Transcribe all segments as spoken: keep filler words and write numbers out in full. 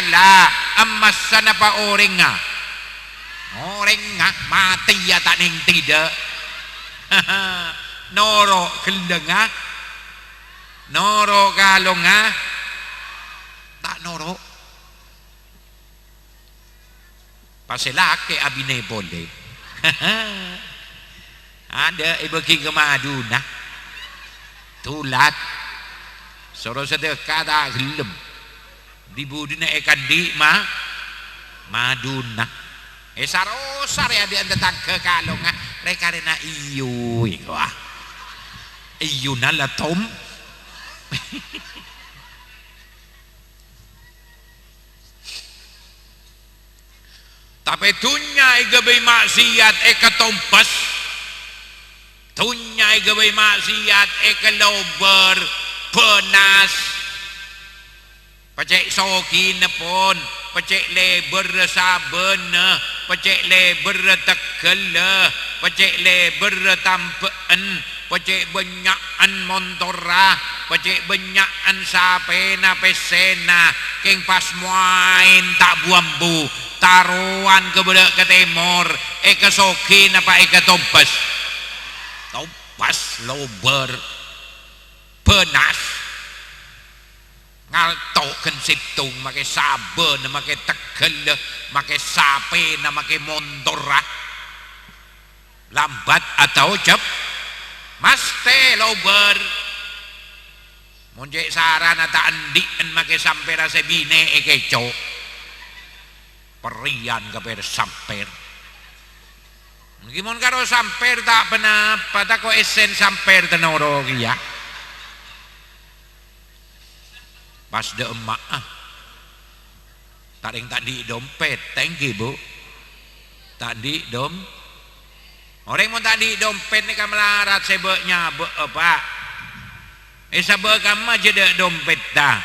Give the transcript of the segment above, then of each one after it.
la, emmassa napa orèngnga? Orèngnga matèya ta' nèng tèdhâ'. Noro' ghellângnga, noro' kalongnga, ta' noro'. Pas sè lakè' abinè polè. Adâ' èbâgi ka madhuna. Tolat. Soro sadhâka ta' ghellem. Dhi-budhina èkandhi' ma-, madhuna. Èsar-osar è adâ'na tatangghâ kalongnga, rè-karèna iyuy, wah. Iyuna la tom. Tapè dhunnya èghâbây ma'siyat èkatompes. Dhunnya èghâbây ma'siyat èkalobâr bânas. Pècè' sogina pon, pècè' lèbârrâ sabâna, pècè' lèbârrâ tegghâlla, pècè' lèbârrâ tambhâ'ân, pècè' bânnya'an montorra, pècè' bânnya'an sapèna pèssèna, kèng pas mowaèn ta' bu-ambu, tarowan ka bârâ' ka tèmor, èkasoghi napa èkatompes? Tompes, lobâr, bânas. Ngalto' ghân sèttong, makè sabâna, makè tegghâlla, makè sapèna, makè montorra. Lambat atau cep-, mastè lobâr. Mon cè' sarana ta' andi'en makè sampèrra sè binè' èkèco'. Perrèyan ka per sampèr. Ènggi mon karo sampèr ta' ponapa, tako' èssèn sampèr tenoro kèya. Pas dâ' emma'a. Ta' rèng ta' andi' dompet, ta' ènggi, Bu? Ta' andi' dom-, orèng mon ta' andi' dompet nèka malarat sè bâ' nyabâ'â, Pa'. Èsabâ' kamma jâ dâ' dompetta.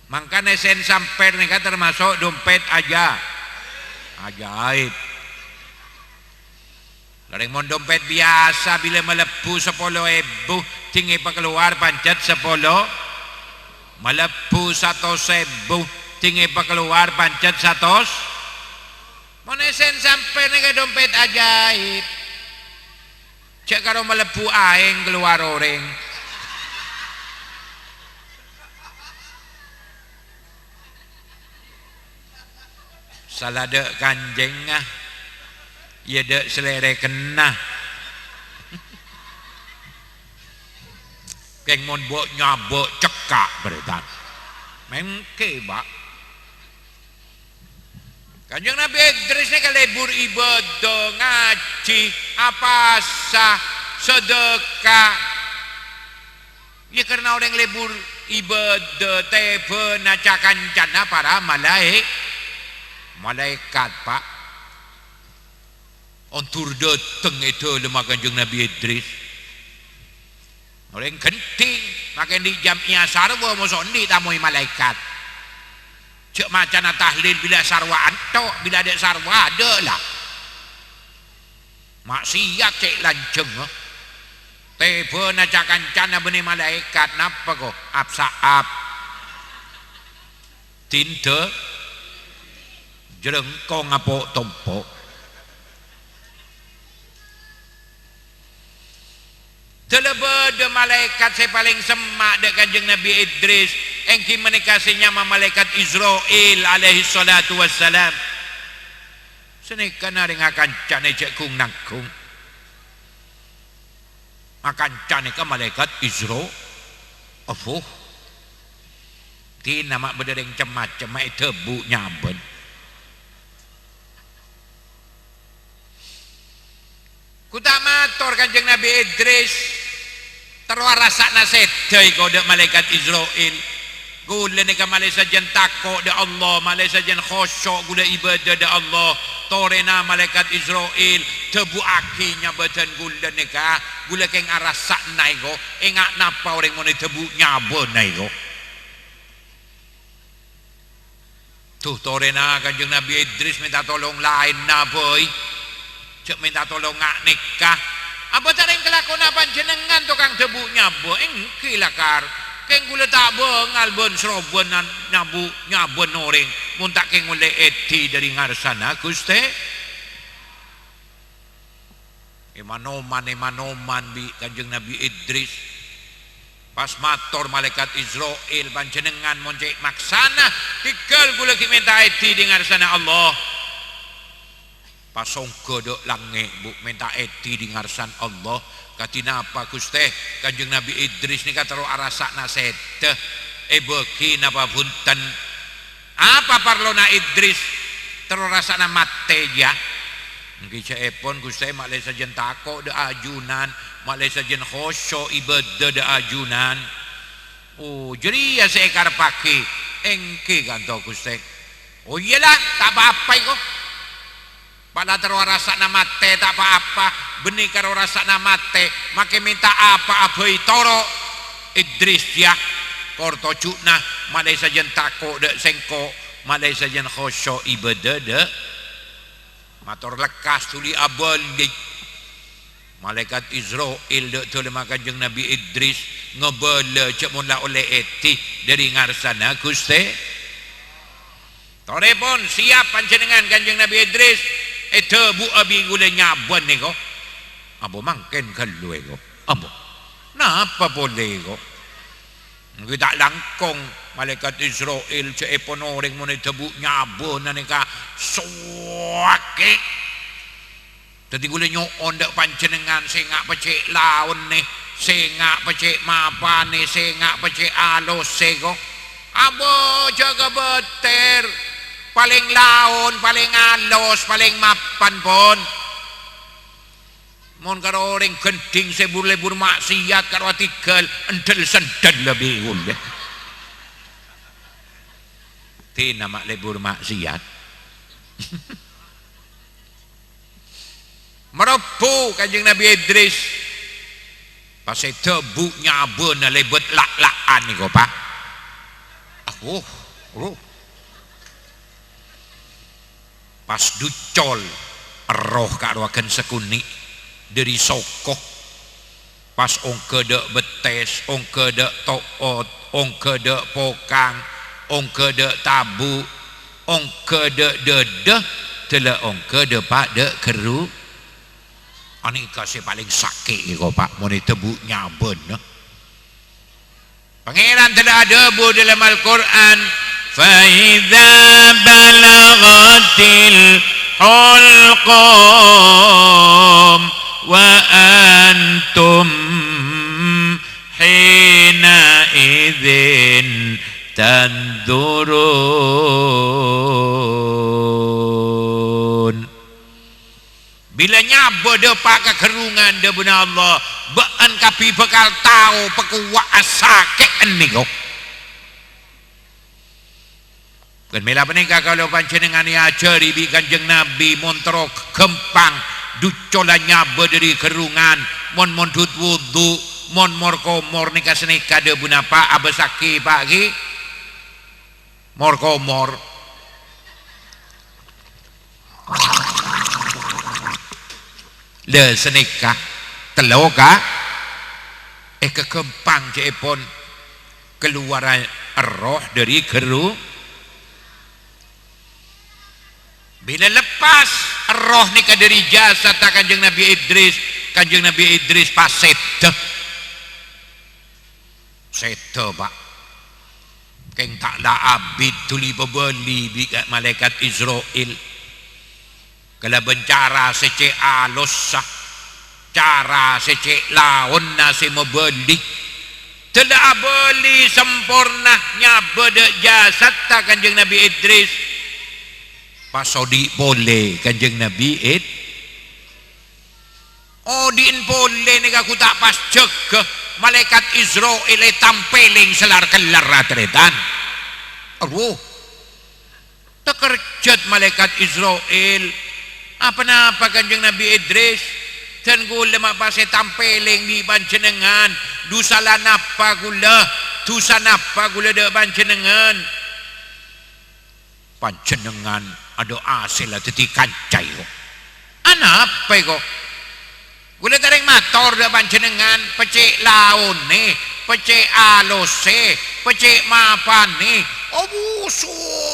Mangkana èssèn sampèr nèka tamaso' dompet aja-, ajaib. Orèng mon dompet biyasa bilâ malebbhu sapolo èbu, dhing èpakalowar pancet sapolo, malebbhu satos èbu, dhing èpakalowar pancet satos. Mon èssèn sampèr nèka dompet ajaib. Jâ' karo malebbhu aèng kalowar orèng. Sala dâ' kanjhèngnga, iyâ dâ' salèrèkenna. Kèng mon bâ' nyabâ' cekka' bârâtan. Mèngkè, Pa'. Kanjeng Nabi Idris nèka lebur ibâdâ, ngajhi, apasa, sadhâka. Iyâ, karna orèng lebur ibâdâ tèbâna ca-kancana para malaè-, malaèkat, Pa'. Ondur dâteng è dâlemma Kanjeng Nabi Idris. Orèng ghânḍhing, makè andi' jam'iyah sarwa, moso andi' tamoy malaèkat. Jâ' macana tahlil bilâ sarwa anto', bilâ adâ' sarwa adâ' la. Ma'siyat cè' lanjhâng, eh. Tèbâna ca-kancana bânnè malaèkat, napa ko? Ap-sa'ap. Dinda, jrângkong apo'-tompo'. Dâla bâdâ malaèkat sè palèng semma' dâ' Kanjeng Nabi Idris, èngghi manèka sè nyama malaèkat Isra'il alaihi shalatu wassalam. Sanèka narènga kancana jâ' gung-nanggung. Akanca nèka malaèkat Isra, afuh. Dina ma' bâdâ rèng cem-macem, ma' èdhâbu' nyabân. Ghu ta' mator Kanjeng Nabi Idris, terro arassa'na sèdhâ èko dâ' malaèkat Isra'il. Ghulâ nèka malè sajân tako' dâ' Allah, malè sajân khusyu' ghulâ ibâdâ dâ' Allah. Torèna malaèkat Isra'il, dhâbu'aghi nyabâdhân ghulâ nèka, ghulâ kèng arassa'na èko, enga' napa orèng mon èdhâbu' nyabâna èko. Dhu, torèna Kanjeng Nabi Idris mènta tolong laènna bhâi. Jâ' mènta tolong nga' nèka. Abâ' ta' rèng kalakowanna panjhennengngan tokang dhâbu' nyabâ, èngghi lakar. Kèng kaulâ ta' bângal bân-sarobânan nyabu-, nyabâna orèng, mon ta' kèng ollè èdhi dâri ngarsana Ghustè. Èman-oman, èman-oman bi' Kanjeng Nabi Idris. Pas mator Malaèkat Isra'il, "Panjhennengngan mon cè' maksana, dhigghâl kaulâ ghi' mènta èdhi dâri ngarsana Allah." Pas ongghâ dâ' langngè', Bu, mènta èdhi dâri ngarsana Allah. "Kadhi napa, Ghustè?" Kanjeng Nabi Idris nèka terro arasa'na sèdhâ, èbâghi napa bhunten. Apa parlona Idris terro arasa'na matè, yâ? Èngghi ca'èpon, Ghustè, ma'lè sajân tako' dâ' ajunan, ma'lè sajân khusyu' ibâdâ dâ' ajunan. Oh, jârèya sè èkarebbhâghi. Èngghi kanto, Ghustè. Oh, iyâ la, ta' pa-apa èko. Pas la terro arasa'na matè, ta' pa-apa. Bânnè karo arasa'na matè, makè mènta apa'a bhâi toro'. Idris, yâ, kor toju'na, ma'lè sajân tako' dâ' sèngko', ma'lè sajân khusyu' ibâdâ dâ'." Mator lekkas dhuli abâli. Malaèkat Isra'il dâ' dâlemma Kanjeng Nabi Idris ngabâlâ jâ' mon la ollè èdhi dâri ngarsana Ghustè. "Torèpon, siap panjhennengngan Kanjeng Nabi Idris, èdhâbuwâ bi' kaulâ nyabâna èko." "Apa mangkèn ghâllu èko? Apa? Napa polè èko?" Èngghi ta' langkong, Malaèkat Isra'il, ca'èpon orèng mon èdhâbu nyabâna nèka sowakè. Dâddhi kaulâ nyo'on dâ' panjhennengngan, sènga' pècè' laonè, sènga' pècè' mapanè, sènga' pècè' alosè, ko. Abâ' jâgâ bâtèr, palèng laon, palèng alos, palèng mapan, pon. Mon karo orèng ghândhing sè bur-lebur ma'siyat karo adhigghâl, endhel-sendhel lebbi ullè. Dina ma' lebur ma'siyat. Marabbu Kanjeng Nabi Idris. Pas èdhâbu nyabâna lèbât la'-la'an nèko, Pa'. Aduh, aduh. Pas duccol, erroh karowaghân sakonè' dâri soko. Pas ongghâ dâ' bettès, ongghâ dâ' to'ot, ongghâ dâ' pokang, ongghâ dâ' tabu', ongghâ dâ' dâdâ, dâla ongghâ dâ' pa' dâ' gherru. Anèka sè palèng sakè' nèko, Pa', mon èdhâbu nyabâna. Pangèran tadâ' adhâbu dâlem Al-Qur'an, "Fa idza balaghatil hulqum wa antum hina idzin tandzurun." Bilâ nyabâ dâpa' ka gherrungan, dhâbuna Allah, "Bâ'ân kabbhi bhâkal tao pakowa'a sakè'en nèko." Bân mèla panèka kaulâ panjhennengngan èajhâri bi' Kanjeng Nabi, mon terro ghâmpang duccola nyabâ dâri gherrungan, mon mondhut wudhu, mon mor-komor nèka sanèka dhâbuna, Pa', abâssaghi, Pa', ghi. Mor-komor. Lha, sanèka tello ka, èkaghâmpang ca'èpon kalowara erroh dâri gherru-, bilâ leppas erroh nèka dâri jasadda Kanjeng Nabi Idris, Kanjeng Nabi Idris pas sèdhâ. Sèdhâ, Pa'. Kèng ta' la abit dhuli pabâli bi' ka-, malaèkat Isra'il. Kalabân cara sè cè' alossa, cara sè cè' laonna sè mabâli. Dâlla abâli samporna nyabâ dâ' jasadda Kanjeng Nabi Idris. Pas odi' polè Kanjeng Nabi Id-, Odi'en polè nèka ghu ta' pas jâgâ, malaèkat Isra'il ètampèlèng salar-kellar, tarètan. Aduh. Takerjhât malaèkat Isra'il. "Apa-napa Kanjeng Nabi Idris? Dân kaulâ ma' pas ètampèlèng bi' panjhennengngan. Dusa la napa kaulâ? Dusa napa kaulâ dâ' panjhennengngan?" Panjhennengngan adâ' asèlla dhâddhi kanca èko. Anapa èko? Kaulâ tarèng mator dâ' panjhennengngan, pècè' laonè, Pècè' alossè, pècè' mapané, obuso.